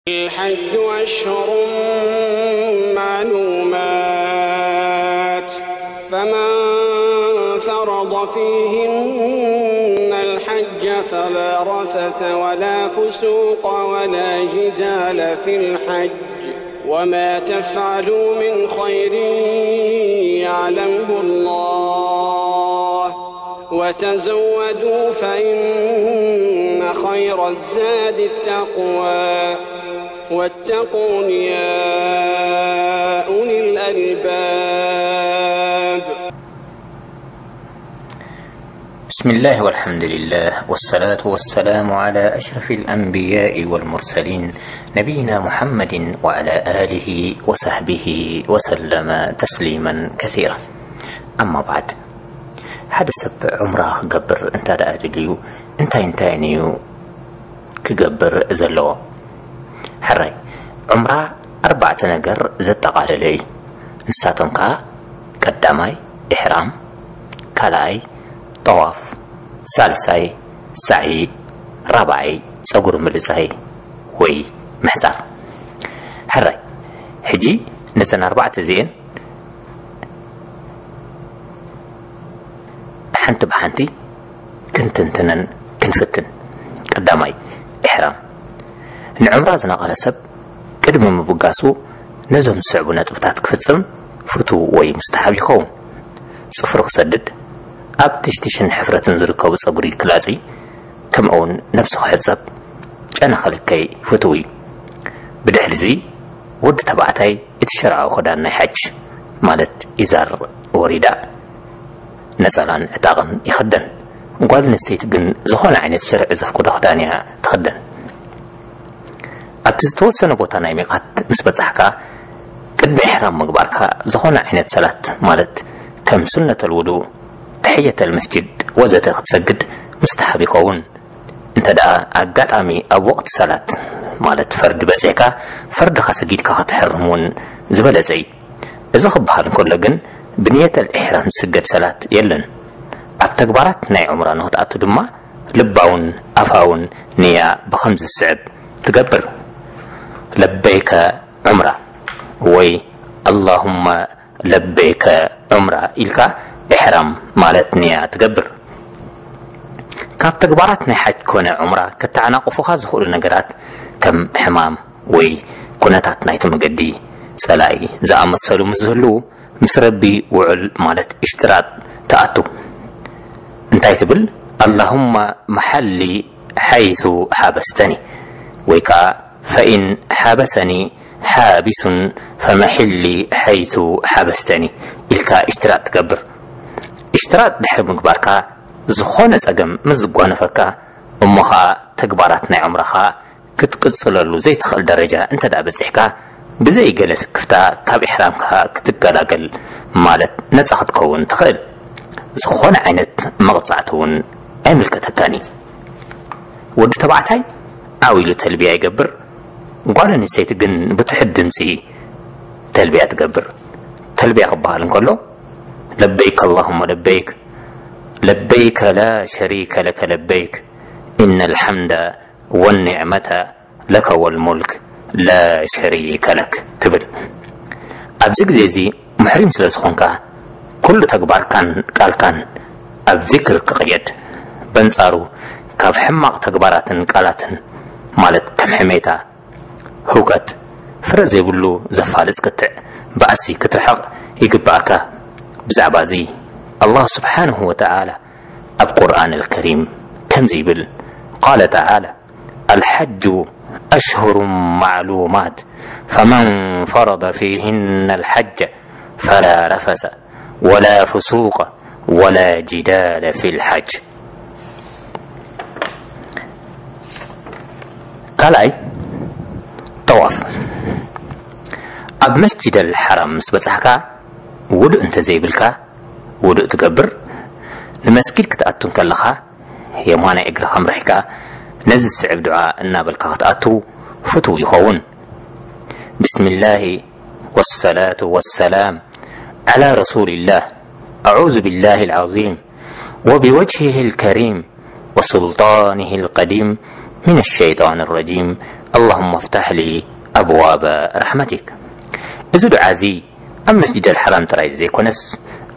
الحج أشهر معلومات، فمن فرض فيهن الحج فلا رفث ولا فسوق ولا جدال في الحج، وما تفعلوا من خير يعلمه الله، وتزودوا فإن خير الزاد التقوى، واتقون يا أولي الألباب. بسم الله والحمد لله والصلاة والسلام على أشرف الأنبياء والمرسلين نبينا محمد وعلى آله وصحبه وسلم تسليما كثيرا. أما بعد، ሓደ ሰብ ዑምራ ክገብር እንተ ደኣ ደልዩ እንታይ እንታይን እዩ ክገብር ዘለዎ? ሕራይ፣ ዑምራ ኣርባዕተ ነገር ዘጠቓለለ እዩ። ንሳቶም ከኣ ቀዳማይ ኢሕራም፣ ካልኣይ ጠዋፍ፣ ሳልሳይ ሳዒ፣ ራብዓይ ጸጉሪ ምልጻይ ወይ ምሕጻር። ሕራይ፣ ሕጂ ነዘን ኣርባዕተ እዚኤን ሓንቲ ብሓንቲ ክንትንትነን ክንፍትን። ቀዳማይ፣ ኢሕራም። ንዑምራ ዝነቐለ ሰብ ቅድሚ ምብጋሱ ነዞም ዝስዕቡ ነጥብታት ክፍጽም ፍቱው ወይ ሙስተሓብ ይኸውን። ጽፍሩ ክሰድድ፣ ኣብ ትሽትሽን ሕፍረትን ዝርከቡ ጸጉሪ ክላጺ፣ ከምኡውን ነብሱ ክሕጸብ፣ ጨና ክልከይ ፍቱው እዩ። ብድሕሪዚ ወዲ ተባዕታይ እቲ ሸርዓዊ ክዳን ናይ ሓጅ ማለት ኢዛር ወሪዳ ነጸላን ዕጣቕን ይኽደን። ጓል ኣንስተይቲ ግን ዝኾነ ዓይነት ሸርዒ ዘፍቅዶ ክዳን እያ ትኽደን። ኣብቲ ዝተወሰነ ቦታ ናይ ሚቓት ምስ በጻሕካ፣ ቅድሚ ኢሕራም ምግባርካ ዝኾነ ዓይነት ሰላት ማለት ከም ሱነተል ውዱእ፣ ተሕየተል መስጂድ ወዘተ ክትሰግድ ሙስተሓብ ይኸውን። እንተ ደኣ ኣጋጣሚ ኣብ ወቕቲ ሰላት ማለት ፈርዲ በጺሕካ፣ ፈርድኻ ሰጊድካ ክትሕርም እውን ዝበለጸ እዩ። እዚ ክበሃል እንከሎ ግን ብንየተል ኢሕራም ዝስገድ ሰላት የለን። ኣብ ተግባራት ናይ ዑምራ ንኽትኣቱ ድማ ልባውን ኣፋውን ንያ ብኸምዚ ዝስዕብ ትገብር። ለበይከ ዑምራ ወይ ኣላሁመ ለበይከ ዑምራ ኢልካ ኢሕራም ማለት ንያ ትገብር። ካብ ተግባራት ናይ ሓጅ ኮነ ዑምራ ከተዓናቕፉኻ ዝኽእሉ ነገራት ከም ሕማም ወይ ኩነታት ናይቲ መገዲ፣ ጸላኢ ዝኣመሰሉ ምስ ዝህልዉ ምስ ረቢ ውዕል ማለት እሽትራጥ ትኣቱ። እንታይ ትብል? ኣላሁመ መሓሊ ሓይሱ ሓበስተኒ ወይ ከኣ ፈኢን ሓበሰኒ ሓቢሱን ፈመሒሊ ሓይቱ ሓበስተኒ ኢልካ እሽትራጥ ትገብር። እሽትራጥ ድሕሪ ምግባርካ ዝኾነ ጸገም ምስ ዝጓነፈካ እሞ ኸኣ ተግባራት ናይ ዑምራኻ ክትቅጽለሉ ዘይትኽእል ደረጃ እንተ ደኣ በጺሕካ ብዘይ ገለ ስክፍታ ካብ ኢሕራምካ ክትገላገል ማለት ነጻ ክትከውን ትኽእል። ዝኾነ ዓይነት መቕጻዕቲ እውን ኣይምልከተካን እዩ። ወዲ ተባዕታይ ዓው ኢሉ ተልቢያ ይገብር። ጓል ኣንስተይቲ ግን ብትሑት ድምጺ ተልቢያ ትገብር። ተልቢያ ክበሃል እንከሎ ለበይክ ኣላሁመ ለበይክ ለበይከ ላ ሸሪከ ለከ ለበይክ ኢነ ልሓምደ ወኒዕመተ ለከ ወልሙልክ ላ ሸሪከ ለክ ትብል። ኣብዚ ግዜ እዚ ሙሕሪም ስለ ዝኾንካ ኩሉ ተግባርካን ቃልካን ኣብ ዚክር ክቕየድ፣ በንጻሩ ካብ ሕማቕ ተግባራትን ቃላትን ማለት ከም ሕሜታ፣ ህውከት፣ ፍረ ዘይብሉ ዘፋልጽ ክትዕ፣ ባእሲ ክትርሕቕ ይግብኣካ። ብዛዕባ እዚ ኣላህ ስብሓንሁ ወተዓላ ኣብ ቁርኣን ኣልከሪም ከምዚ ይብል፣ ቃለ ተዓላ፣ الحج أشهر معلومات فمن فرض فيهن الحج فلا رفث ولا فسوق ولا جدال في الحج. ካልኣይ ጠዋፍ። ኣብ መስጂድ ኣልሓራም ምስ በጻሕካ ውዱእ እንተ ዘይብልካ ውዱእ ትገብር። ንመስጊድ ክትኣቱ እንከለኻ የማናይ እግርኻ ኣምሪሕካ ነዚ ዝስዕብ ዱዓ እናበልካ ክትኣቱ ፍቱው ይኸውን። ብስሚላሂ ወሰላቱ ወሰላም ዓላ ረሱሊላህ። ኣዑዙ ቢላሂ ልዓዚም ወቢወጅሂሂ ልከሪም ወሱልጣኒሂ ልቀዲም من الشيطان الرجيم. اللهم افتح لي أبواب رحمتك. እዚ ዱዓ እዚ ኣብ መስጂድ ኣልሐራም ጥራይ ዘይኮነስ፣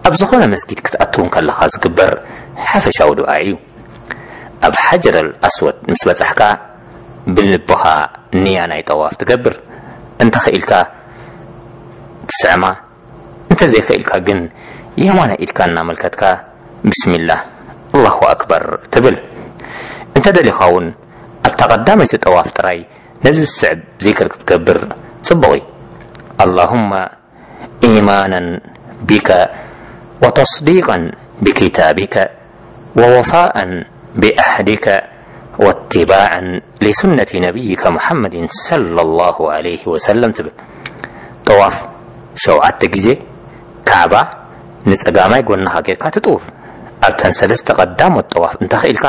ኣብ ዝኾነ መስጊድ ክትኣትው ከለኻ ዝግበር ሓፈሻዊ ዱዓ እዩ። ኣብ ሓጀር ኣልኣስወድ ምስ በጻሕካ፣ ብልብኻ ንያ ናይ ጠዋፍ ትገብር። እንተ ኽኢልካ ትስዕማ፣ እንተ ዘይክኢልካ ግን የማናይ ኢድካ እናመልከትካ ብስሚላህ ኣላሁ ኣክበር ትብል። እንተ ደሊኻ እውን ኣብታ ቀዳመይቲ ጠዋፍ ጥራይ ነዚ ዝስዕብ ዚክር ክትገብር ጽቡቕ እዩ። ኣላሁመ ኢማናን ቢከ ወተስዲቀን ብኪታቢከ ወወፋኣን ብዓህዲከ ወትባዓን ሊሱነቲ ነቢይከ ሙሓመድን ሰለላሁ ዓለይሂ ወሰለም ትብል። ጠዋፍ ሸውዓተ ግዜ ካዕባ ንጸጋማይ ጎንኻ ጌርካ ትጥውፍ። ኣብተን ሰለስተ ቀዳሞት ጠዋፍ እንተኽኢልካ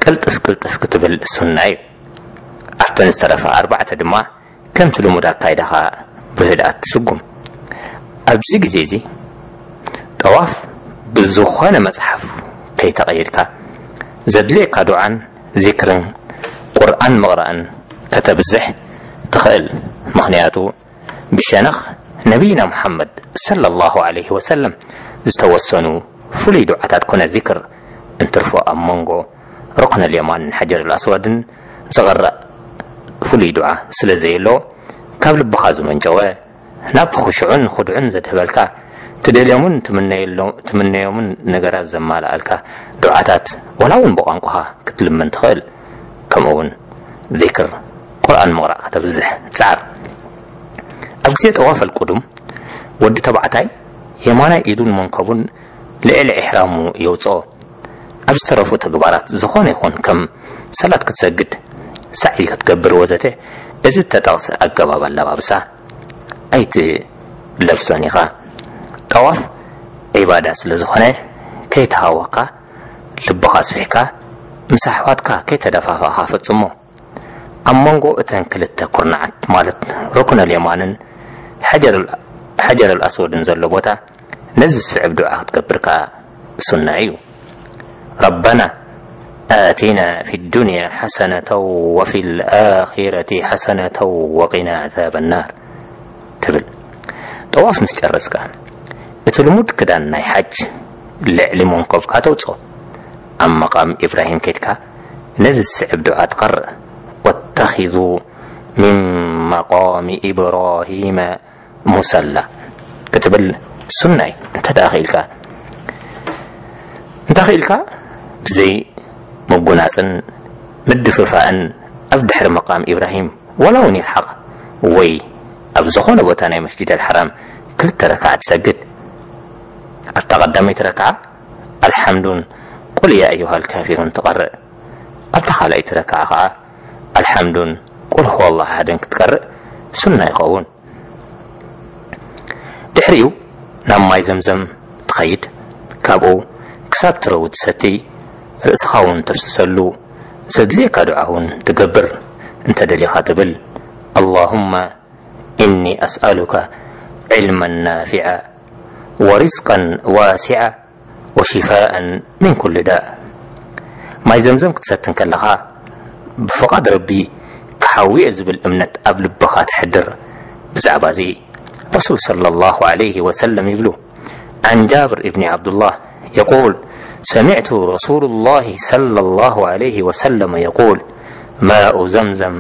ቅልጥፍ ቅልጥፍ ክትብል ሱና እዩ። ኣብተን ዝተረፋ ኣርባዕተ ድማ ከምቲ ልሙድ ኣካይዳኻ ብህድኣት ትስጉም። ኣብዚ ግዜ እዚ ጠዋፍ ብዝኾነ መጽሓፍ ከይተቐይድካ ዘድልየካ ዱዓን ዚክርን ቁርኣን ምቕራእን ከተብዝሕ ትኽእል። ምኽንያቱ ብሸነኽ ነቢይና ሙሓመድ ሰለላሁ ዓለይሂ ወሰለም ዝተወሰኑ ፍሉይ ዱዓታት ኮነ ዚክር እንትርፎ ኣብ መንጎ ሩክነል የማንን ሓጀር ኣልኣስወድን ዝቕረእ ፍሉይ ዱዓ ስለ ዘየሎ፣ ካብ ልብኻ ዝመንጨወ፣ ናብ ኹሽዑን ኹድዑን ዘድህበልካ፣ ትደልዮምን ትምነየሎ-፣ ትምነዮምን ነገራት ዘማልኣልካ ዱዓታት፣ ወላ እውን ብቋንቋኻ ክትልምን ትኽእል። ከምኡ እውን ዚክር፣ ቁርኣን ምቕራእ ከተብዝሕ ጻዕር። ኣብ ግዜ ጠዋፍ ኣልቁዱም፣ ወዲ ተባዕታይ የማናይ ኢዱን መንከቡን ልዕሊ ኢሕራሙ የውጽኦ። ኣብ ዝተረፉ ተግባራት ዝኾነ ይኹን ከም ሰላት ክትሰግድ፣ ሳዕይ ክትገብር ወዘተ፣ እዚ እተጠቕሰ ኣገባብ ኣለባብሳ ኣይትለብሶን ኢኻ። ጠዋፍ ዒባዳ ስለ ዝኾነ ከይተሃወኽካ፣ ልብኻ ኣስፊሕካ፣ ምስ ኣሕዋትካ ከይተደፋፋእኻ ፈጽሞ። ኣብ መንጎ እተን ክልተ ኩርናዓት፣ ማለት ሩክነል የማንን ሓጀር ኣል-፣ ሓጀር ኣልኣስወድን ዘሎ ቦታ፣ ነዚ ዝስዕብ ዱዓ ክትገብር ከኣ ሱና እዩ። ረበና ኣቲና ፊ ዱንያ ሓሰነተን ወፊ ልኣኺረቲ ሓሰነተን ወቂና ዓዛበ ናር ትብል። ጠዋፍ ምስ ጨረስካ፣ እቲ ልሙድ ክዳን ናይ ሓጅ ልዕሊ መንኮብካ ተውጽኦ። ኣብ መቃም ኢብራሂም ከድካ ነዚ ዝስዕብ ዱዓ ትቐርእ፣ ወተኺዙ ሚን መቃሚ ኢብራሂመ ሙሰላ ክትብል ሱና እዩ። እንተ ደኣ ኽኢልካ፣ እንተ ኽኢልካ ብዘይ ምጉናጽን ምድፍፋእን ኣብ ድሕሪ መቃም ኢብራሂም፣ ወላ እውን ይርሓቕ፣ ወይ ኣብ ዝኾነ ቦታ ናይ መስጂድ ኣልሓራም ክልተ ረክዓ ትሰግድ። ኣብታ ቀዳመይቲ ረክዓ ኣልሓምዱን ቁል ያ ኣዩሃል ካፊሩን ትቐርእ። ኣብታ ካልኣይቲ ረክዓ ኸዓ ኣልሓምዱን ቁል ሁወላህ ኣሓድን ክትቀርእ ሱና ይኸውን። ድሕሪኡ ናብ ማይ ዘምዘም ትኸይድ። ካብኡ ክሳብ ትረዊ ትሰቲ፣ ርእስኻ እውን ተፍስሰሉ፣ ዘድልየካ ዱዓ እውን ትገብር። እንተ ደሊኻ ትብል፣ ኣላሁመ ኢኒ ኣስኣሉከ ዒልመን ናፊዓ ወሪዝቀን ዋሲዓ ወሽፋእን ሚን ኩሊ ዳእ። ማይ ዘምዘም ክትሰቲ እንከለኻ፣ ብፍቓድ ረቢ ክሓዊ እየ ዝብል እምነት ኣብ ልብኻ ተሕድር። ብዛዕባ እዚ ረሱል ሰለላሁ ዐለይሂ ወሰለም ይብሉ፣ عن جابر بن عبد الله يقول، سمعت رسول الله صلى الله عليه وسلم يقول، ماء زمزم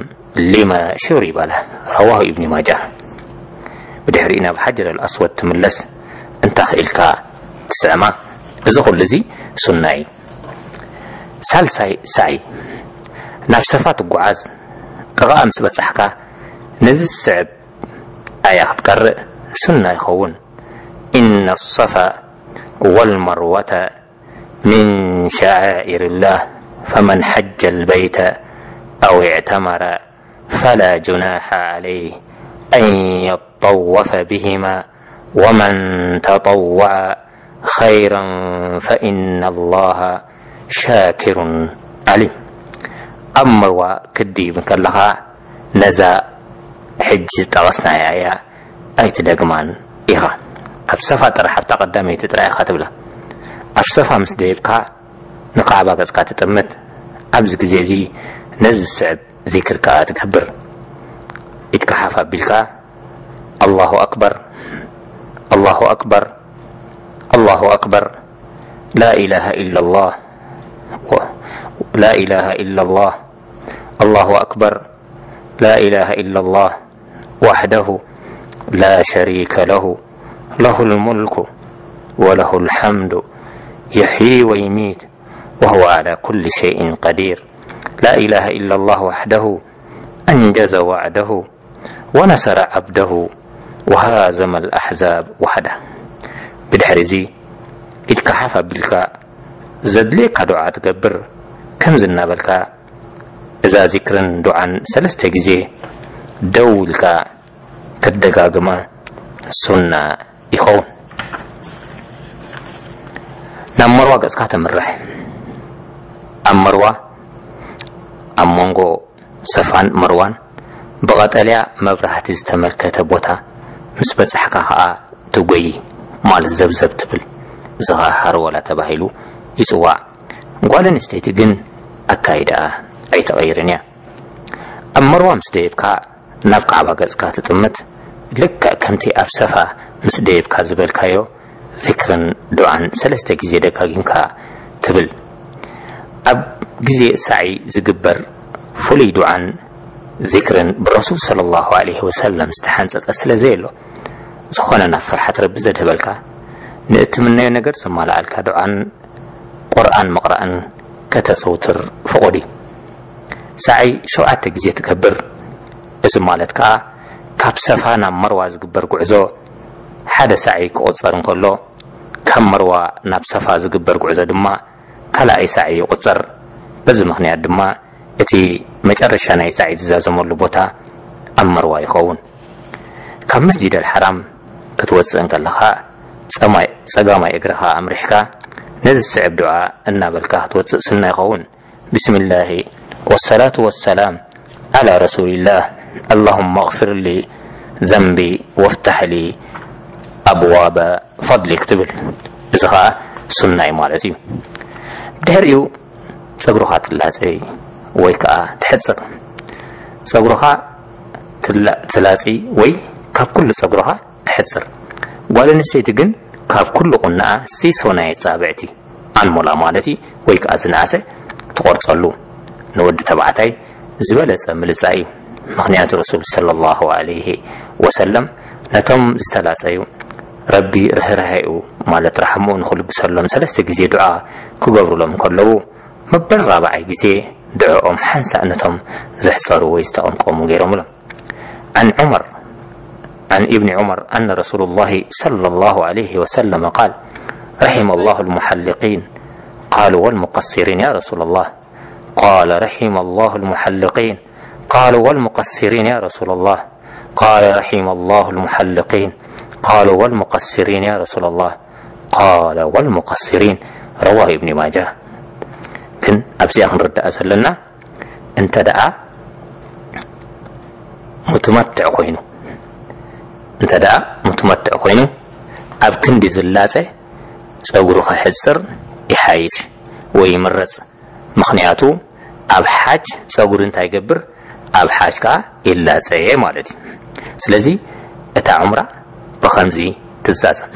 ሊማ ሹሪበ ለህ። ረዋሁ ኢብኒ ማጃ። ብድሕሪኡ ናብ ሓጀር ኣልኣስወድ ትምለስ፣ እንተ ኽኢልካ ትስዕማ። እዚ ኹሉ እዚ ሱና እዩ። ሳልሳይ ሳዕይ፣ ናብ ሰፋ ትጓዓዝ። ጥቓኣ ምስ በጻሕካ፣ ነዚ ዝስዕብ ኣያ ክትቀርእ ሱና ይኸውን። إن الصفا والمروة من شعائر الله، فمن حج البيت أو اعتمر فلا جناح عليه أن يطوف بهما، ومن تطوع خيرا فإن الله شاكر عليم. ኣብ መርዋ ክትድይብ እንከለኻ፣ ነዛ ሕጂ ዝጠቐስናያ እያ ኣይትደግማን ኢኻ። ኣብ ሰፋ ጥራሕ፣ ኣብታ ቀዳመይቲ ጥራይ ኢኻ ትብላ። ኣብ ሰፋ ምስ ደየብካ ንካዕባ ገጽካ ትጥምት። ኣብዚ ግዜ እዚ ነዚ ዝስዕብ ዚክር ከኣ ትገብር። ኢድካ ሓፍ ኣቢልካ ኣላሁ ኣክበር፣ ኣላሁ ኣክበር፣ ኣላሁ ኣክበር። لا إله إلا الله و- لا إله إلا الله. الله أكبر. لا إله إلا الله وحده لا شريك له، له الملك وله الحمد، يحيي ويميت وهو على كل شيء قدير. لا إله إلا الله وحده أنجز وعده ونصر عبده وهزم الأحزاب وحده. ብድሕሪ እዚ ኢድካ ሓፍ ኣቢልካ ዘድልየካ ዱዓ ትገብር። ከምዚ እናበልካ እዛ ዚክርን ዱዓን ሰለስተ ግዜ ደው ኢልካ ክትደጋግማ ሱና ይኸውን። ናብ መርዋ ገጽካ ተምርሕ። ኣብ መርዋ፣ ኣብ መንጎ ሰፋን መርዋን ብቐጠልያ መብራህቲ ዝተመልከተ ቦታ ምስ በጻሕካ ኸኣ ትጎዪ፣ ማለት ዘብዘብ ትብል። እዚ ኸኣ ሃርወላ ተባሂሉ ይጽዋዕ። ጓል ኣንስተይቲ ግን ኣካይዳኣ ኣይትቐይርን እያ። ኣብ መርዋ ምስ ደየብካ ናብ ካዕባ ገጽካ ትጥምት። ልክዕ ከምቲ ኣብ ሰፋ ምስ ደየብካ ዝበልካዮ ዚክርን ዱዓን ሰለስተ ግዜ ደጋጊምካ ትብል። ኣብ ግዜ ሳዒ ዝግበር ፍሉይ ዱዓን ዚክርን ብረሱል ሰለላሁ ዐለይሂ ወሰለም ዝተሓንጸጸ ስለ ዘየሎ፣ ዝኾነ ናብ ፍርሓት ረቢ ዘድህበልካ፣ ንእትምነዮ ነገር ዘማልኣልካ ዱዓን ቁርኣን ምቕራእን ከተዘውትር ፍቑድ እዩ። ሳዒ ሸውዓተ ግዜ ትገብር። እዚ ማለት ከኣ ካብ ሰፋ ናብ መርዋ ዝግበር ጉዕዞ ሓደ ሳዒ ክቑጸር እንከሎ፣ ካብ መርዋ ናብ ሰፋ ዝግበር ጉዕዞ ድማ ካልኣይ ሳዒ ይቑጸር። በዚ ምኽንያት ድማ እቲ መጨረሻ ናይ ሳዒ ዝዛዘመሉ ቦታ ኣብ መርዋ ይኸውን። ካብ መስጂድ ኣልሓራም ክትወጽእ እንከለኻ ጸማይ-፣ ጸጋማይ እግርኻ ኣምሪሕካ ነዚ ዝስዕብ ዱዓ እናበልካ ክትወጽእ ሱና ይኸውን። بسم الله والصلاة والسلام على رسول الله. اللهم اغفر لي ذنبي وافتح لي أبواب فضلك ትብል። እዚ ኸኣ ሱና እዩ ማለት እዩ። ድሕሪኡ ጸጉርኻ ትላጸ ወይ ከኣ ትሕጽር። ጸጉርኻ ትላ-፣ ትላጺ ወይ ካብ ኩሉ ጸጉርኻ ትሕጽር። ጓል ኣንስተይቲ ግን ካብ ኩሉ ቁናኣ ሲሶ ናይ ኣጻብዕቲ፣ ኣንሞላ ማለት እዩ፣ ወይ ከኣ ዝነኣሰ ትቖርጸሉ ንወዲ ተባዕታይ ዝበለጸ ምልጻ እዩ። ምኽንያቱ ረሱል ሰለላሁ ዐለይሂ ወሰለም ነቶም ዝተላጸዩ ረቢ ርህራሄኡ፣ ማለት ራሕምኡ ንኽልግሰሎም ሰለስተ ግዜ ዱዓ ክገብሩሎም ከለዉ፣ መበል ራብዓይ ግዜ ድዕኦም ሓንሳእ ነቶም ዘሕጸሩ ወይ ዝተቐምቀሙ ገይሮምሎም። عن عمر، عن ابن عمر أن رسول الله صلى الله عليه وسلم قال: رحم الله المحلقين. قالوا: والمقصرين يا رسول الله؟ قال: رحم الله المحلقين. قالوا: والمقصرين يا رسول الله؟ قال: رحم الله المحلقين. قالوا: والمقصرين يا رسول الله؟ قال: والمقصرين. رواه ابن ماجه. ግን ኣብዚኣ ክንርዳእ ዘለና፣ እንተ ደኣ ሙትመትዕ ኮይኑ፣ እንተ ደኣ ሙትመትዕ ኮይኑ፣ ኣብ ክንዲ ዝላጸ ጸጉሩ ክሕጽር ይሓይሽ ወይ ይምረጽ። ምኽንያቱ ኣብ ሓጅ ጸጉሪ እንታይ ይገብር? ኣብ ሓጅ ከኣ ይላጸ ማለት እዩ። ስለዚ እታ ዑምራ ብኸምዚ ትዛዘም።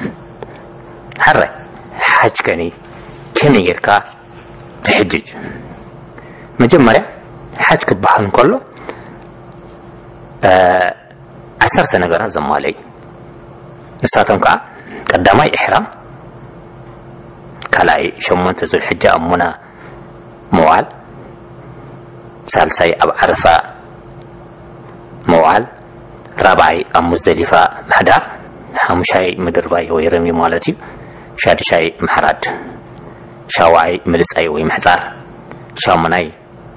ሕራይ፣ ሓጅ ከኒ ከመይ ጌርካ ትሕጅጅ? መጀመርያ ሓጅ ክበሃል እንከሎ፣ እ፣ ዓሰርተ ነገራት ዘማልእ እዩ። ንሳቶም ከኣ ቀዳማይ ኢሕራም፣ ካልኣይ ሸሞንተ ዙልሕጃ ኣብ ሙና ምውዓል፣ ሳልሳይ ኣብ ዓረፋ ምውዓል፣ ራብዓይ ኣብ ሙዝደሊፋ ምሕዳር፣ ሓሙሻይ ምድርባይ ወይ ረሚ ማለት እዩ፣ ሻድሻይ ምሕራድ፣ ሻውዓይ ምልጻይ ወይ ምሕጻር፣ ሻሙናይ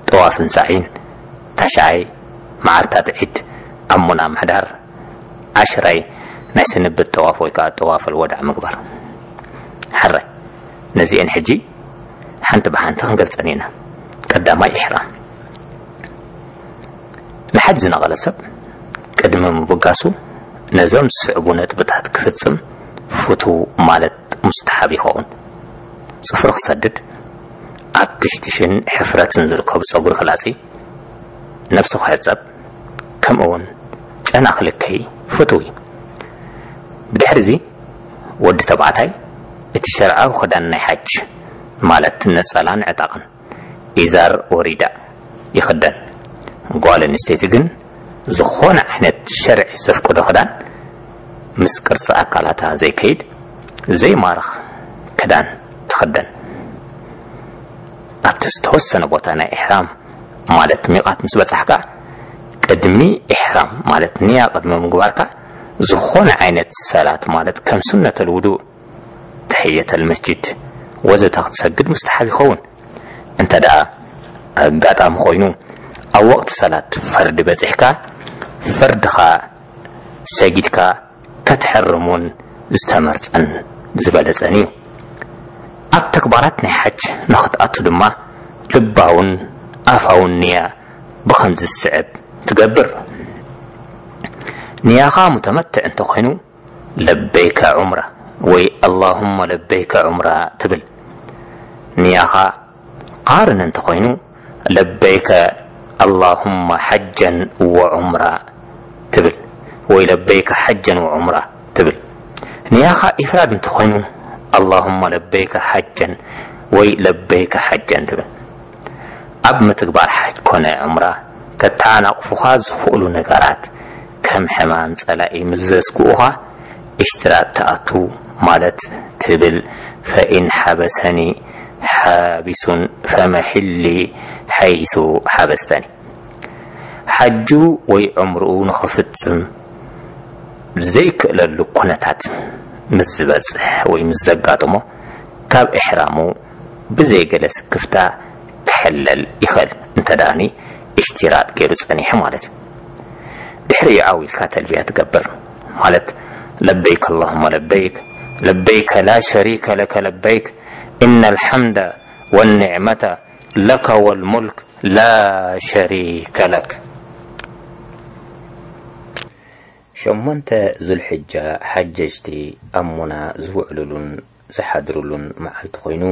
ጠዋፍን ሳዕይን፣ ታሽዓይ መዓልታት ዒድ ኣብ ሙና ምሕዳር፣ ዓሽራይ ናይ ስንብት ጠዋፍ ወይ ከኣ ጠዋፍ ኣልወዳዕ ምግባር። ሕራይ፣ ነዚኤን ሕጂ ሓንቲ ብሓንቲ ክንገልጸን ኢና። ቀዳማይ፣ ኢሕራም። ንሓጅ ዝነቐለ ሰብ ቅድሚ ምብጋሱ ነዞም ዝስዕቡ ነጥብታት ክፍጽም ፍቱው ማለት ሙስተሓብ ይኸውን። ጽፍሩ ክሰድድ፣ ኣብ ትሽትሽን ሕፍረትን ዝርከቡ ጸጉሪ ክላጺ፣ ነብሱ ክሕጸብ፣ ከምኡ እውን ጨና ክልከይ ፍቱው እዩ። ብድሕሪ እዚ ወዲ ተባዕታይ እቲ ሸርዓዊ ክዳን ናይ ሓጅ፣ ማለት ነጸላን ዕጣቕን፣ ኢዛር ወሪዳ፣ ይኽደን። ጓል ኣንስተይቲ ግን ዝኾነ ዓይነት ሸርዒ ዘፍቅዶ ክዳን፣ ምስ ቅርጺ ኣካላታ ዘይከይድ፣ ዘይማርኽ ክዳን ትኽደን። ኣብቲ ዝተወሰነ ቦታ ናይ ኢሕራም፣ ማለት ሚቓት ምስ በጻሕካ፣ ቅድሚ ኢሕራም፣ ማለት ንያ ቅድሚ ምግባርካ፣ ዝኾነ ዓይነት ሰላት፣ ማለት ከም ሱነተል ውዱእ፣ ተሕየተል መስጂድ ወዘተ ክትሰግድ ሙስተሓብ ይኸውን። እንተ ደኣ ኣጋጣሚ ኮይኑ፣ ኣብ ወቕቲ ሰላት ፈርዲ በጺሕካ፣ ፈርድኻ ሰጊድካ ከተሕርም እውን ዝተመርጸን ዝበለጸን እዩ። ኣብ ተግባራት ናይ ሓጅ ንኽትኣቱ ድማ፣ ልባውን ኣፋውን ንያ ብኸምዚ ዝስዕብ ትገብር። ንያኻ ሙተመትዕ እንተኾይኑ፣ ለበይከ ዑምራ ወይ ኣላሁመ ለበይከ ዑምራ ትብል። ንያኻ ቃርን እንተኾይኑ፣ ለበይከ ኣላሁመ ሓጀን ወዑምራ ትብል፣ ወይ ለበይከ ሓጀን ወዑምራ ትብል። ንያኻ ኢፍራድ እንተኾይኑ፣ ኣላሁመ ለበይከ ሓጀን ወይ ለበይከ ሓጀን ትብል። ኣብ ምትግባር ሓጅ ኮነ ዑምራ ከተዓናቕፉኻ ዝኽእሉ ነገራት፣ ከም ሕማም ጸላኢ ምስ ዘስግኡኻ፣ እሽትራጥ ትኣቱ፣ ማለት ትብል፣ ፈኢን ሓበሰኒ ሓቢሱን ፈመሒሊ ሓይሱ ሓበስተኒ። ሓጁ ወይ ዑምርኡ ንኽፍጽም ዘይክእለሉ ኩነታት ምስ ዝበጽሕ ወይ ምስ ዘጋጥሞ፣ ካብ ኢሕራሙ ብዘይ ገለ ስክፍታ ክሕለል ይኽእል፣ እንተ ደኣኒ እሽቲራጥ ገይሩ ጸኒሑ ማለት እዩ። ድሕሪኡ ዓው ኢልካ ተልቢያ ትገብር፣ ማለት ለበይክ ኣላሁመ ለበይክ፣ ለበይከ ላ ሸሪከ ለከ ለበይክ፣ ኢነ ልሓምደ ወኒዕመተ ለከ ወልሙልክ ላ ሸሪከ ለክ። ሸሞንተ ዙልሕጃ ሓጀጅቲ ኣብ ሙና ዝውዕሉሉን ዝሓድሩሉን መዓልቲ ኮይኑ፣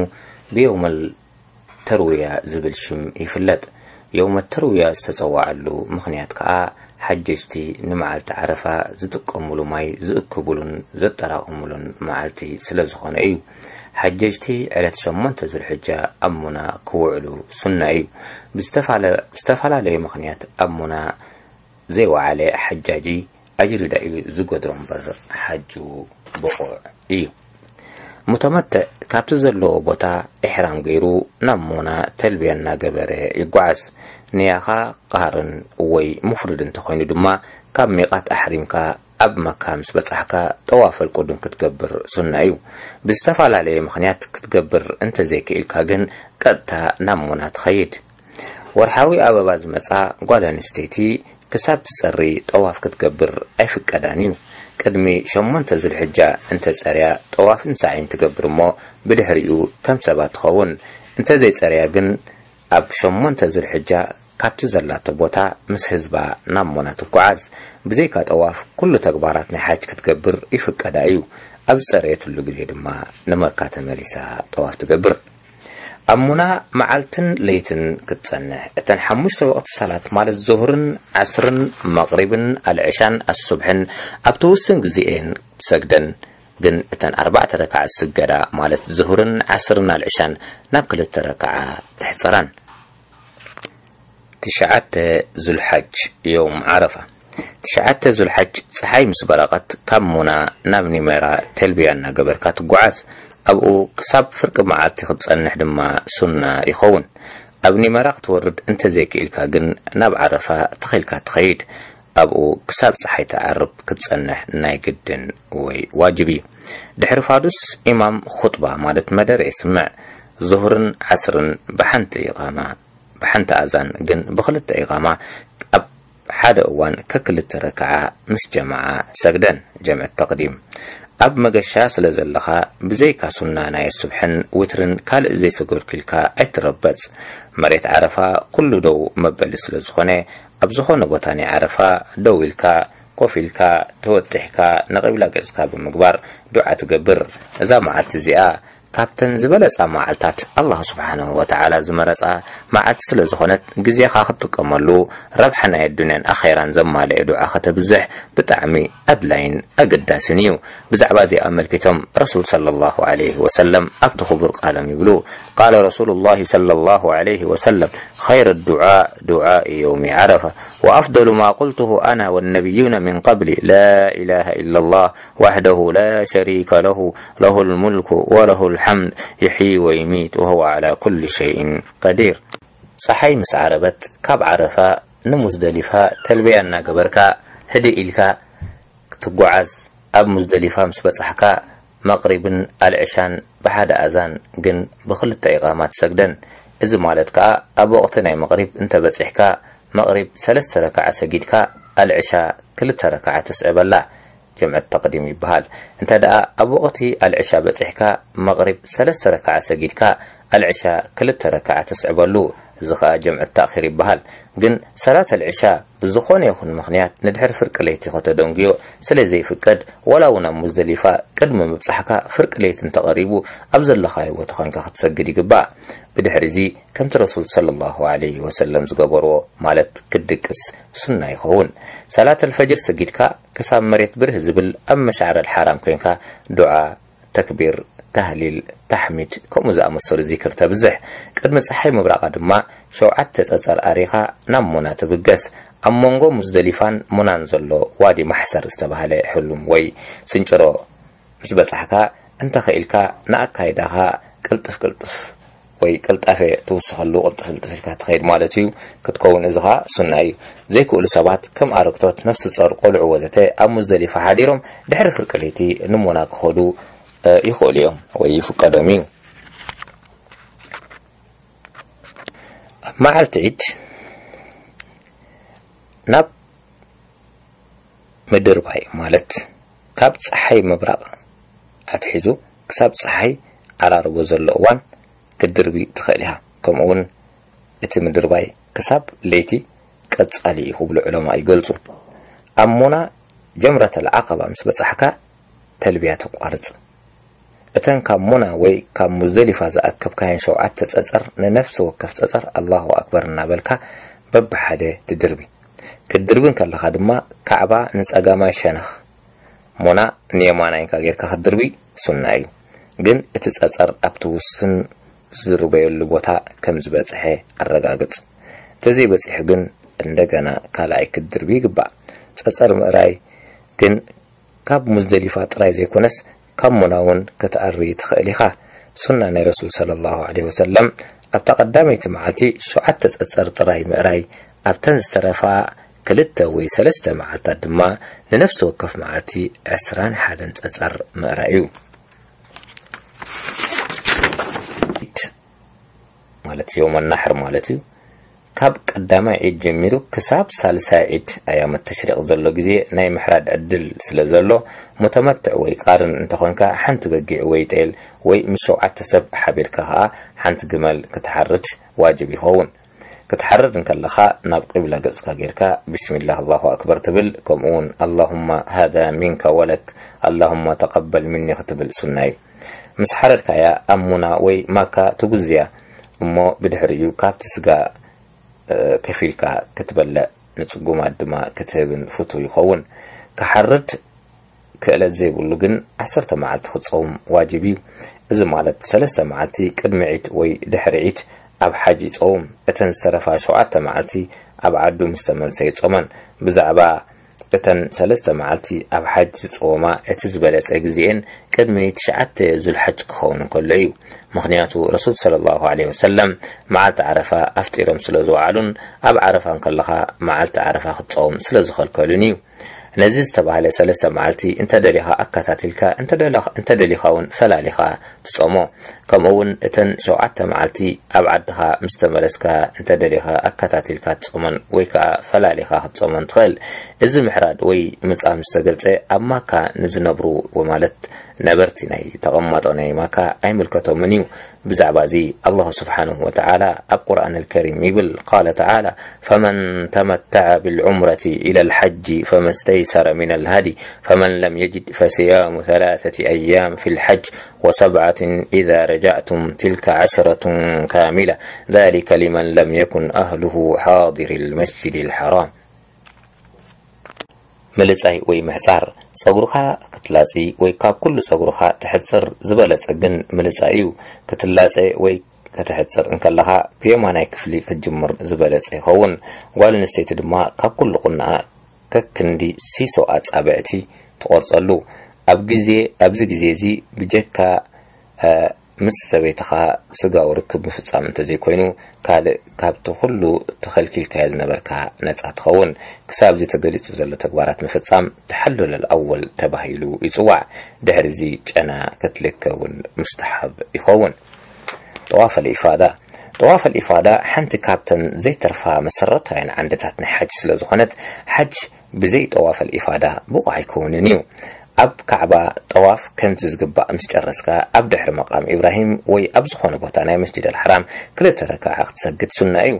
ብየውመል ተርውያ ዝብል ሽም ይፍለጥ። የውመ ተርውያ ዝተጸዋዓሉ ምኽንያት ከኣ፣ ሓጀጅቲ ንመዓልቲ ዓረፋ ዝጥቀሙሉ ማይ ዝእክቡሉን ዘጠራቕሙሉን መዓልቲ ስለ ዝኾነ እዩ። ሓጀጅቲ ዕለት ሸሞንተ ዙልሕጃ ኣብ ሙና ክውዕሉ ሱና እዩ። ብዝተፋለ-፣ ብዝተፈላለየ ምኽንያት ኣብ ሙና ዘይወዓለ ሓጃጂ ኣጅሪ ዳዩ ዝገድሮ እምበር፣ ሓጁ ብቑዕ እዩ። ሙተመትዕ ካብቲ ዘለዎ ቦታ ኢሕራም ገይሩ ናብ ሙና ተልቢያ እናገበረ ይጓዓዝ። ንያኻ ቃርን ወይ ሙፍርድ እንተኾይኑ ድማ፣ ካብ ሚቓት ኣሕሪምካ ኣብ መካ ምስ በጻሕካ፣ ጠዋፈል ቁዱም ክትገብር ሱና እዩ። ብዝተፈላለየ ምኽንያት ክትገብር እንተዘይክኢልካ ግን፣ ቀጥታ ናብ ሙና ትኸይድ። ወርሓዊ ኣበባ ዝመጻ ጓል ኣንስተይቲ ክሳብ ትጸሪ ጠዋፍ ክትገብር ኣይፍቀዳን እዩ። ቅድሚ ሸሞንተ ዙልሕጃ እንተ ጸርያ፣ ጠዋፍን ሳዕይን ትገብር እሞ፣ ብድሕሪኡ ከም ሰባት ትኸውን። እንተ ዘይጸርያ ግን፣ ኣብ ሸሞንተ ዙልሕጃ ካብቲ ዘላቶ ቦታ ምስ ህዝባ ናብ ሙና ትጓዓዝ። ብዘይካ ጠዋፍ፣ ኩሉ ተግባራት ናይ ሓጅ ክትገብር ይፍቀዳ እዩ። ኣብ ዝጸረየትሉ ግዜ ድማ ንመካ ተመሊሳ ጠዋፍ ትገብር። ኣብ ሙና መዓልትን ለይትን ክትጸንሕ፣ እተን ሓሙሽተ ወቕቲ ሰላት፣ ማለት ዙህርን ዓስርን መቕሪብን ኣልዕሻን ኣሱብሕን፣ ኣብቲ ውስን ግዜ እየን ትሰግደን። ግን እተን ኣርባዕተ ረክዓ ዝስገዳ፣ ማለት ዙህርን ዓስርን ኣልዕሻን፣ ናብ ክልተ ረክዓ ትሕጸራን። ትሽዓተ ዙልሓጅ፣ የውም ዓረፋ። ትሽዓተ ዙልሓጅ፣ ጸሓይ ምስ በረቐት፣ ካብ ሙና ናብ ኒሜራ ተልቢያ እናገበርካ ትጓዓዝ። ኣብኡ ክሳብ ፍርቂ መዓልቲ ክትጸንሕ ድማ ሱና ይኸውን። ኣብ ኒሜራ ክትወርድ እንተዘይክኢልካ ግን፣ ናብ ዓረፋ ተኺልካ ትኸይድ። ኣብኡ ክሳብ ጸሓይ ትዓርብ ክትጸንሕ ናይ ግድን ወይ ዋጅብ እዩ። ድሕሪ ፋዱስ፣ ኢማም ኹጥባ፣ ማለት መደረ፣ የስምዕ። ዙህርን ዓስርን ብሓንቲ ኢቓማ፣ ብሓንቲ ኣዛን ግን ብኽልተ ኢቓማ ኣብ ሓደ እዋን ከክልተ ረክዓ ምስ ጀማዓ ትሰግደን፣ ጀምዕ ተቕዲም። ኣብ መገሻ ስለ ዘለኻ፣ ብዘይካ ሱና ናይ ሱብሕን ዊትርን ካልእ ዘይሰገድኩ ኢልካ ኣይትረበጽ። መሬት ዓረፋ ኩሉ ደው መበሊ ስለ ዝኾነ፣ ኣብ ዝኾነ ቦታ ናይ ዓረፋ ደው ኢልካ፣ ኮፍ ኢልካ፣ ተወጢሕካ፣ ንቂብላ ገጽካ ብምግባር ዱዓ ትገብር። እዛ መዓልቲ እዚኣ ካብተን ዝበለጻ መዓልታት ኣላህ ስብሓንሁ ወተዓላ ዝመረጻ መዓልቲ ስለ ዝኾነት፣ ግዜኻ ክትጥቀመሉ፣ ረብሓ ናይ ኣዱንያን ኣኼራን ዘማልአ ዱዓ ከተብዝሕ ብጣዕሚ ኣድላይን ኣገዳስን እዩ። ብዛዕባ እዚ ኣመልኪቶም ረሱል ሰለላሁ ዐለይሂ ወሰለም ኣብቲ ክቡር ቃሎም ይብሉ፣ ቃለ ረሱሉላሂ ሰለላሁ ዐለይሂ ወሰለም፣ خير الدعاء دعاء يوم عرفة، وأفضل ما قلته أنا والنبيون من قبلي، لا إله إلا الله وحده لا شريك له، له الملك وله الحمد، يحيي ويميت وهو على كل شيء قدير. ጸሓይ ምስ ዓረበት፣ ካብ ዓረፋ ንሙዝደሊፋ ተልቢያ እናገበርካ፣ ህድእ ኢልካ ክትጓዓዝ፣ ኣብ ሙዝደሊፋ ምስ በጻሕካ፣ መቕሪብን ኣልዕሻን ብሓደ ኣዛን ግን ብኽልተ ኢቓማ ትሰግደን። እዚ ማለት ከኣ፣ ኣብ ወቕቲ ናይ መቕሪብ እንተ በጺሕካ፣ መቕሪብ ሰለስተ ረክዓ ሰጊድካ፣ ኣልዕሻ ክልተ ረክዓ ተስዕበላ። ጀምዐት ተቕዲም ይበሃል። እንተ ደኣ ኣብ ወቕቲ ኣልዕሻ በጺሕካ፣ መቕሪብ ሰለስተ ረክዓ ሰጊድካ፣ ኣልዕሻ ክልተ ረክዓ ተስዕበሉ። እዚ ኸኣ ጀምዐት ተእኺር ይበሃል። ግን ሰላት ኣልዕሻ ብዝኾነ ይኹን ምኽንያት ንድሕሪ ፍርቂ ለይቲ ከተደንጉዮ ስለ ዘይፍቀድ፣ ወላ እውን ኣብ ሙዝደሊፋ ቅድሚ ምብጻሕካ ፍርቂ ለይቲ እንተቐሪቡ፣ ኣብ ዘለኻዮ ቦታ ኾንካ ክትሰግድ ይግባእ። ብድሕሪ እዚ፣ ከምቲ ረሱል ሰለላሁ ዐለይሂ ወሰለም ዝገበርዎ፣ ማለት ክትድቅስ ሱና ይኸውን። ሰላት ኣልፈጅር ሰጊድካ ክሳብ መሬት ብርህ ዝብል ኣብ መሻዕር ኣልሓራም ኮይንካ ዱዓ፣ ተክቢር፣ ታህሊል፣ ታሕሚድ፣ ከምኡ ዝኣመሰሉ ዚክር ተብዝሕ። ቅድሚ ጸሓይ ምብራቓ ድማ ሸውዓተ ጸጸር ኣሪኻ ናብ ሙና ትብገስ። ኣብ መንጎ ሙዝደሊፋን ሙናን ዘሎ ዋዲ ማሕሰር ዝተባህለ ሕሉም ወይ ስንጭሮ ምስ በጻሕካ፣ እንተ ኽኢልካ ንኣካይዳኻ ቅልጥፍ ቅልጥፍ ወይ ቅልጣፈ ትውስኸሉ፣ ቅልጥፍ ቅልጥፍ ኢልካ ትኸይድ ማለት እዩ፣ ክትከውን እዚ ኸኣ ሱና እዩ። ዘይክእሉ ሰባት ከም ኣረግቶት፣ ነፍሲ ጾር፣ ቆልዑ ወዘተ ኣብ ሙዝደሊፋ ሓዲሮም ድሕሪ ፍርቂ ለይቲ ንሙና ክኸዱ፣ እ፣ ይኽእሉ እዮም ወይ ይፍቀዶም እዩ። ኣብ መዓልቲ ዒድ ናብ ምድርባይ፣ ማለት ካብ ጸሓይ ምብራቕ ኣትሒዙ ክሳብ ጸሓይ ዓራርቦ ዘሎ እዋን ክትድርቢ ትኽእል ኢኻ። ከምኡውን እቲ ምድርባይ ክሳብ ለይቲ ቀጻሊ እዩ ክብሉ ዑለማ ይገልጹ። ኣብ ሙና ጀምረተል ዓቐባ ምስ በጻሕካ ተልቢያ ተቋርጽ። እተን ካብ ሙና ወይ ካብ ሙዝደሊፋ ዝኣከብካየን ሸውዓተ ጸጸር፣ ንነፍሲ ወከፍ ጸጸር ኣላሁ ኣክበር እናበልካ በብሓደ ትድርቢ። ክትድርቢ እንከለኻ ድማ ካዕባ ንጸጋማይ ሸነኽ፣ ሙና ንየማናይንካ ጌርካ ክትድርቢ ሱና እዩ። ግን እቲ ጸጸር ኣብቲ ውስን ዝድርበየሉ ቦታ ከም ዝበጽሐ ኣረጋግጽ። እንተዘይበጺሑ ግን እንደገና ካልኣይ ክትድርቢ ይግባእ። ጸጸር ምእራይ ግን ካብ ሙዝደሊፋ ጥራይ ዘይኮነስ፣ ካብ ሙና እውን ክትኣሪ ትኽእል ኢኻ። ሱና ናይ ረሱል ሰለላሁ ዐለይሂ ወሰለም፣ ኣብታ ቀዳመይቲ መዓልቲ ሸውዓተ ጸጸር ጥራይ ምእራይ፣ ኣብተን ዝተረፋ ክልተ ወይ ሰለስተ መዓልታት ድማ ንነፍሲ ወከፍ መዓልቲ ዕስራን ሓደን ጸጸር ምእራይ እዩ። ማለት የውመ ናሕር ማለት እዩ። ካብ ቀዳማይ ዒድ ጀሚሩ ክሳብ ሳልሳይ ዒድ ኣያመ ተሽሪቕ ዘሎ ግዜ ናይ ምሕራድ ዕድል ስለ ዘሎ፣ ሙተመትዕ ወይ ቃርን እንተኾንካ፣ ሓንቲ በጊዕ ወይ ጤል ወይ ምስ ሸውዓተ ሰብ ሓቢርካ ኸኣ ሓንቲ ግመል ክትሓርድ ዋጅብ ይኸውን። ክትሓርድ እንከለኻ ናብ ቂብላ ገጽካ ጌርካ ብስሚላህ ኣላሁ ኣክበር ትብል፣ ከምኡውን ኣላሁማ ሃዛ ሚንካ ወለክ ኣላሁማ ተቀበል ሚኒ ክትብል ሱና እዩ። ምስ ሓረድካያ ኣብ ሙና ወይ ማካ ትጉዝያ እሞ ብድሕሪኡ ካብቲ ስጋ፣ እ፣ ከፊልካ ክትበልዕ ንጽጉማት ድማ ክትህብን ፍቱው ይኸውን። ክሓርድ ክእለት ዘይብሉ ግን ዓሰርተ መዓልቲ ክጸውም ዋጅብ እዩ። እዚ ማለት ሰለስተ መዓልቲ ቅድሚ ዒድ ወይ ድሕሪ ዒድ ኣብ ሓጅ ይጸውም። እተን ዝተረፋ ሸውዓተ መዓልቲ ኣብ ዓዱ ምስ ተመልሰ ይጾመን። ብዛዕባ እተን ሰለስተ መዓልቲ ኣብ ሓጅ ዝጸወማ እቲ ዝበለጸ ግዜኤን ቅድሚ ትሽዓተ ዙልሓጅ ክኸውን እንከሎ እዩ። ምኽንያቱ ረሱል ሰለላሁ ዐለይሂ ወሰለም መዓልቲ ዓረፋ ኣፍጢሮም ስለ ዝወዓሉን ኣብ ዓረፋ እንከለኻ መዓልቲ ዓረፋ ክትጸውም ስለ ዝኸልከሉን እዩ። ነዚ ዝተባህለ ሰለስተ መዓልቲ እንተ ደሊኻ ኣከታቲልካ፣ እንተ ደለኻ-፣ እንተ ደሊኻ እውን ፈላሊኻ ትጾሞ። ከምኡ እውን እተን ሸውዓተ መዓልቲ ኣብ ዓድኻ ምስ ተመለስካ እንተ ደሊኻ ኣከታቲልካ ትጾመን ወይ ከኣ ፈላሊኻ ክትጾመን ትኽእል። እዚ ምሕራድ ወይ ምጻም ዝተገልጸ ኣብ ማካ ንዝነብሩ ማለት ነበርቲ ናይ ተቐማጦ ናይ ማካ ኣይምልከቶምን እዩ። ብዛዕባ እዚ ኣላሁ ስብሓንሁ ወተዓላ ኣብ ቁርኣን ኣልከሪም ይብል፣ ቃለ ተዓላ፣ ፈመን ተመተዐ ብልዑምረቲ ኢለ ልሐጂ ፈመስተይ استيسر من الهدي، فمن لم يجد فصيام ثلاثة أيام في الحج وسبعة إذا رجعتم تلك عشرة كاملة، ذلك لمن لم يكن أهله حاضر المسجد الحرام. ምልጻይ ወይ ምሕጻር። ጸጉርኻ ክትላጺ ወይ ካብ ኩሉ ጸጉርኻ ትሕጽር ዝበለጸ ግን ምልጻይ እዩ። ክትላጸ ወይ ከተሕጽር እንከለኻ ብየማናይ ክፍሊ ክትጅምር ዝበለጸ ይኸውን። ጓል ኣንስተይቲ ድማ ካብ ኩሉ ቁናኣ ከክንዲ ሲሶ ኣጻብዕቲ ትቖርጸሉ። ኣብ ግዜ፣ ኣብዚ ግዜ እዚ ብጀካ፣ እ፣ ምስ ሰበይትኻ ስጋዊ ርክብ ምፍጻም እንተዘይኮይኑ፣ ካልእ ካብቲ ኩሉ ተኸልኪልካዮ ዝነበርካ ነጻ ትኸውን። ክሳብ እዚ ተገሊጹ ዘሎ ተግባራት ምፍጻም ተሓሉለል ኣወል ተባሂሉ ይጽዋዕ። ድሕሪ እዚ ጨና ክትልከ እውን ሙስተሓብ ይኸውን። ጠዋፈል ኢፋዳ። ጠዋፈል ኢፋዳ ሓንቲ ካብተን ዘይተርፋ መሰረታውያን ዓንድታት ናይ ሓጅ ስለ ዝኾነት፣ ሓጅ ብዘይ ጠዋፈል ኢፋዳ ብቑዕ ኣይከውንን እዩ። ኣብ ካዕባ ጠዋፍ ከምቲ ዝግባእ ምስ ጨረስካ፣ ኣብ ድሕሪ መቃም ኢብራሂም ወይ ኣብ ዝኾነ ቦታ ናይ መስጂድ ኣልሓራም ክልተ ረክዓ ክትሰግድ ሱና እዩ።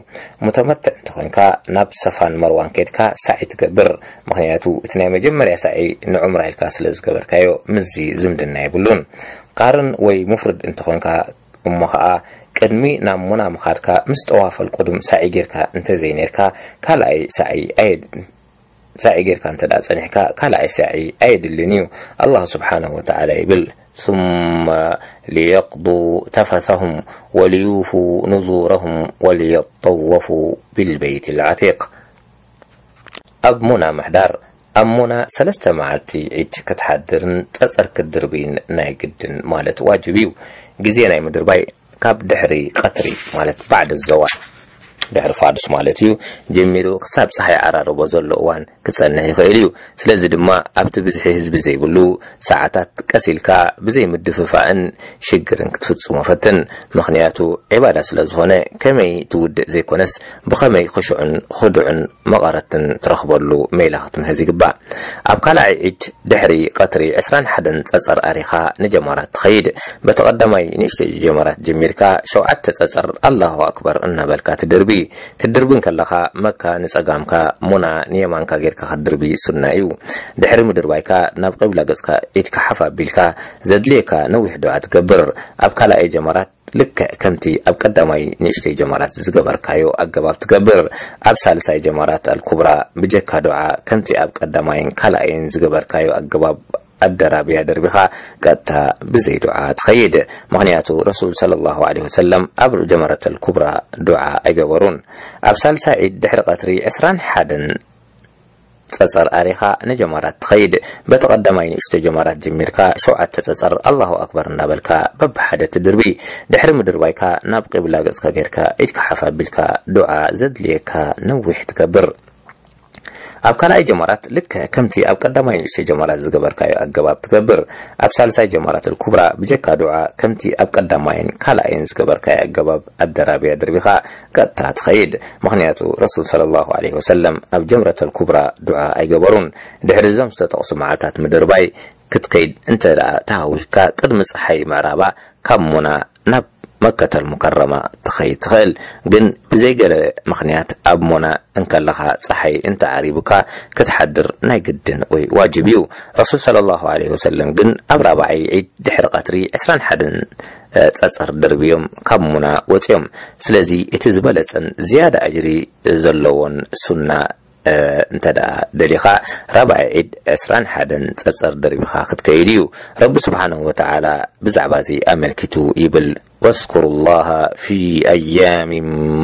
ሙተመትዕ እንተኾይንካ፣ ናብ ሰፋን መርዋን ከድካ ሳዒ ትገብር። ምኽንያቱ፣ እቲ ናይ መጀመርያ ሳዒ ንዑምራ ኢልካ ስለ ዝገበርካዮ፣ ምስዚ ዝምድና የብሉን። ቃርን ወይ ሙፍርድ እንተኾንካ፣ እሞ ኸኣ ቅድሚ ናብ ሙና ምኻድካ ምስ ጠዋፈል ቁዱም ሳዒ ጌርካ እንተዘይኔርካ፣ ካልኣይ ሳዒ ኣየድ-፣ ሳዒ ጌርካ እንተ ደኣ ጸኒሕካ፣ ካልኣይ ሳዒ ኣየድልን እዩ። ኣላህ ስብሓነሁ ወተዓላ ይብል፣ ثم ليقضوا تفثهم وليوفوا نذورهم وليطوفوا بالبيت العتيق. ኣብ ሙና ምሕዳር። ኣብ ሙና ሰለስተ መዓልቲ ዒድ ክትሓድርን ጸጸር ክትድርብይን ናይ ግድን፣ ማለት ዋጅብ እዩ። ግዜ ናይ ምድርባይ ካብ ድሕሪ ቀትሪ፣ ማለት ባዕድ ዘዋል፣ ድሕሪ ፋዱስ ማለት እዩ፣ ጀሚሩ ክሳብ ጸሓይ ዓራርቦ ዘሎ እዋን ክጸንሕ ይኽእል እዩ። ስለዚ ድማ ኣብቲ ብዝሒ ህዝቢ ዘይብሉ ሰዓታት ቀስ ኢልካ ብዘይ ምድፍፋእን ሽግርን ክትፍጽሞ ፈትን። ምኽንያቱ ዒባዳ ስለ ዝኾነ ከመይ ትውድእ ዘይኮነስ ብኸመይ ኽሹዕን ኽዱዕን መቐረትን ትረኽበሉ ሜላ ክትምህዝ ይግባእ። ኣብ ካልኣይ ዒድ ድሕሪ ቀትሪ ዕስራን ሓደን ጸጸር ኣሪኻ ንጀማራት ትኸይድ። በቲ ቀዳማይ ንእሽተይ ጀማራት ጀሚርካ ሸውዓተ ጸጸር ኣላሁ ኣክበር እናበልካ ትድርቢ። ክትድርቢ እንከለኻ መካ ንጸጋምካ፣ ሙና ንየማንካ ጌርካ ክትድርቢ ሱና እዩ። ድሕሪ ምድርባይካ ናብ ቂብላ ገጽካ ኢድካ ሓፍ ኣቢልካ ዘድልየካ ነዊሕ ዱዓ ትገብር። ኣብ ካልኣይ ጀማራት ልክዕ ከምቲ ኣብ ቀዳማይ ንእሽተይ ጀማራት ዝገበርካዮ ኣገባብ ትገብር። ኣብ ሳልሳይ ጀማራት ኣልኩብራ ብጀካ ዱዓ ከምቲ ኣብ ቀዳማይን ካልኣይን ዝገበርካዮ ኣገባብ ኣደራብያ ደርቢኻ ቀጥታ ብዘይ ዱዓ ትኸይድ። ምኽንያቱ ረሱል ሰለላሁ ዐለይሂ ወሰለም ኣብ ጀመረት ኣልኩብራ ዱዓ ኣይገበሩን። ኣብ ሳልሳይ ዒድ ድሕሪ ቀትሪ ዕስራን ሓደን ጸጸር ኣሪኻ ንጀማራት ትኸይድ። በቲ ቀዳማይ ንእሽቶ ጀማራት ጀሚርካ ሸውዓተ ጸጸር ኣላሁ ኣክበር እናበልካ በብሓደ ትድርቢ። ድሕሪ ምድርባይካ ናብ ቂብላ ገጽካ ጌርካ ኢድካ ሓፍ ኣቢልካ ዱዓ ዘድልየካ ነዊሕ ትገብር። ኣብ ካልኣይ ጀማራት ልክዕ ከምቲ ኣብ ቀዳማይ ንእሽቶ ጀማራት ዝገበርካዮ ኣገባብ ትገብር። ኣብ ሳልሳይ ጀማራት ኣልኩብራ ብጀካ ዱዓ ከምቲ ኣብ ቀዳማይን ካልኣይን ዝገበርካዮ ኣገባብ ኣደራብያ ድርቢኻ ቀጥታ ትኸይድ። ምኽንያቱ ረሱል ሰለላሁ ዐለይሂ ወሰለም ኣብ ጀምረተል ኩብራ ዱዓ ኣይገበሩን። ድሕሪ እዞም ዝተጠቕሱ መዓልታት ምድርባይ ክትከይድ እንተ ደኣ ተሃዊኽካ፣ ቅድሚ ጸሓይ ምዕራባ ካብ ሙና ናብ መከተል ሙከረማ ትኸይድ ትኽእል። ግን ብዘይ ገለ ምኽንያት ኣብ ሙና እንከለኻ ጸሓይ እንተ ዓሪቡካ ክትሓድር ናይ ግድን ወይ ዋጅብ እዩ። ረሱል ሰለላሁ ዐለይሂ ወሰለም ግን ኣብ ራብዓይ ዒድ ድሕሪ ቀትሪ ዕስራን ሓደን ጸጸር ደርብዮም ካብ ሙና ወጽዮም። ስለዚ እቲ ዝበለጸን ዝያዳ ኣጅሪ ዘለዎን ሱና፣ እ፣ እንተ ደኣ ደሊኻ፣ ራብዓይ ዒድ ዕስራን ሓደን ጸጸር ደርቢኻ ክትከይድ እዩ። ረቢ ስብሓነሁ ወተዓላ ብዛዕባ እዚ ኣመልኪቱ ይብል፣ واذكروا الله في أيام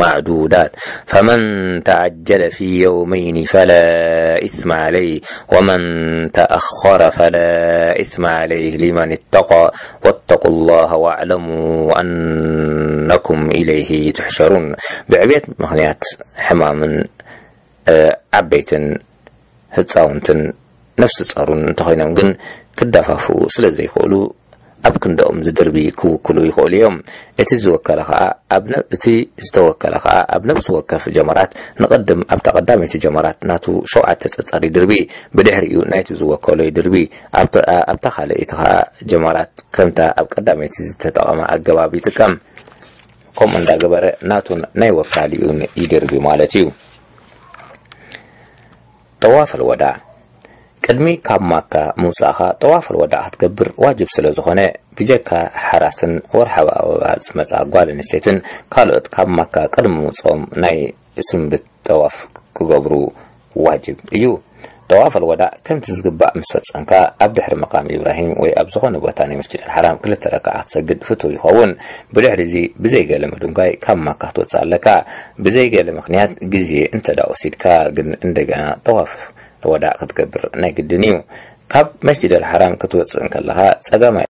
معدودات، فمن تعجل في يومين فلا إثم عليه، ومن تأخر فلا إثم عليه لمن اتقى، واتقوا الله واعلموا أنكم إليه تحشرون። ብዕብየት ምኽንያት ሕማምን፣ እ፣ ዓበይትን ህጻውንትን ነፍሲ ጸሩን እንተኾይኖም ግን ክደፋፍኡ ስለ ዘይኽእሉ፣ ኣብ ክንዳኦም ዝድርቢ ክውክሉ ይኽእሉ እዮም። እቲ ዝወከለ ኸኣ ኣብ ነ-፣ እቲ ዝተወከለ ኸኣ ኣብ ነፍሲ ወከፍ ጀመራት ንቕድም ኣብታ ቀዳመይቲ ጀመራት ናቱ ሸውዓተ ጸጸር ይድርቢ፣ ብድሕሪኡ ናይቲ ዝወከሎ ይድርቢ፣ ኣብታ፣ ኣብታ ካልኣይቲ ኸኣ ጀመራት ከምታ ኣብ ቀዳመይቲ ዝተጠቐመ ኣገባብ ይጥቀም። ከምኡ እንዳገበረ ናቱን ናይ ወካሊኡን ይድርቢ ማለት እዩ። ጠዋፍ ኣልወዳዕ። ቅድሚ ካብ ማካ ምውጻእኻ ጠዋፍ ወዳዕ ክትገብር ዋጅብ ስለ ዝኾነ፣ ብጀካ ሓራስን ወርሓዊ ኣበባ ዝመጻ ጓል ኣንስተይትን ካልኦት ካብ ማካ ቅድሚ ምውጽኦም ናይ ስንብት ጠዋፍ ክገብሩ ዋጅብ እዩ። ጠዋፍ ኣልወዳዕ ከምቲ ዝግባእ ምስ ፈጸምካ፣ ኣብ ድሕሪ መቃም ኢብራሂም ወይ ኣብ ዝኾነ ቦታ ናይ መስጂድ ኣልሓራም ክልተ ረክዓ ክትሰግድ ፍቱው ይኸውን። ብድሕሪ እዚ ብዘይ ገለ ምድንጓይ ካብ ማካ ክትወጽእ ኣለካ። ብዘይ ገለ ምኽንያት ግዜ እንተ ደኣ ወሲድካ ግን እንደገና ጠዋፍ ኣልወዳዕ ክትገብር ናይ ግድን እዩ። ካብ መስጂድ ኣልሓራም ክትወጽእ እንከለኻ ጸጋማይ